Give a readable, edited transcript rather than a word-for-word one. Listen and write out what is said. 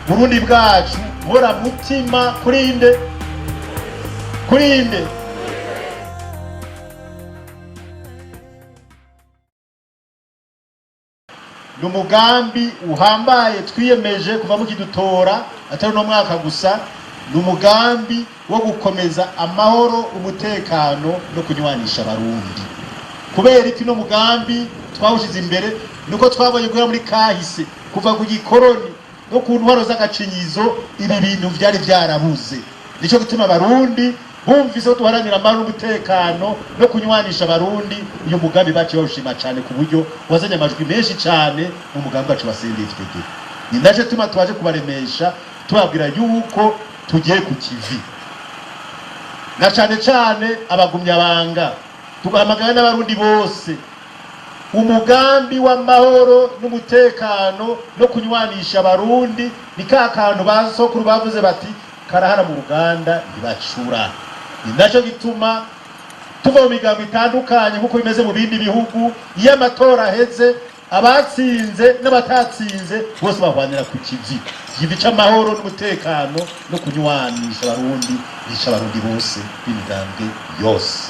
Burundi bwacu nkora mutima kurinde kurinde. Ni umugambi uhambaye twiyemeje kuva mukidutora, atari uno mwaka gusa. Ni umugambi wo gukomeza amahoro, umutekano no kunywanisha Abarundi. Kubera iki no mugambi twawushize imbere? Nuko twabonye guhera muri kahise, kuva ku gikoroni no ku ntwaro z'agacinyizo, ibi bintu vyari vyarabuze. Nico gituma Abarundi bumvise ko duharanira amahoro n'umutekano no kunywanisha Abarundi, uyu mugambi baciye bawushima cane ku buryo wazanye amajwi menshi cane mu mugambi wacu wa CNDD-FDD. Ni naco gituma twaje kubaremesha, tubabwira yuko tugiye ku kivi, na cane cane abagumyabanga, tugahamagara n'Abarundi bose. Umugambi w'amahoro n'umutekano no kunywanisha Abarundi ni ka kantu ba sokuru bavuze bati karahara mu ruganda ntibacura. Ni naco gituma tuva mu migambo itandukanye nk'uko bimeze mu bindi bihugu, iyo amatora aheze abatsinze n'abatatsinze bose bahwanira ku kivi, ikivi c'amahoro n'umutekano no kunywanisha Abarundi, bica Abarundi bose b'imigambwe yose.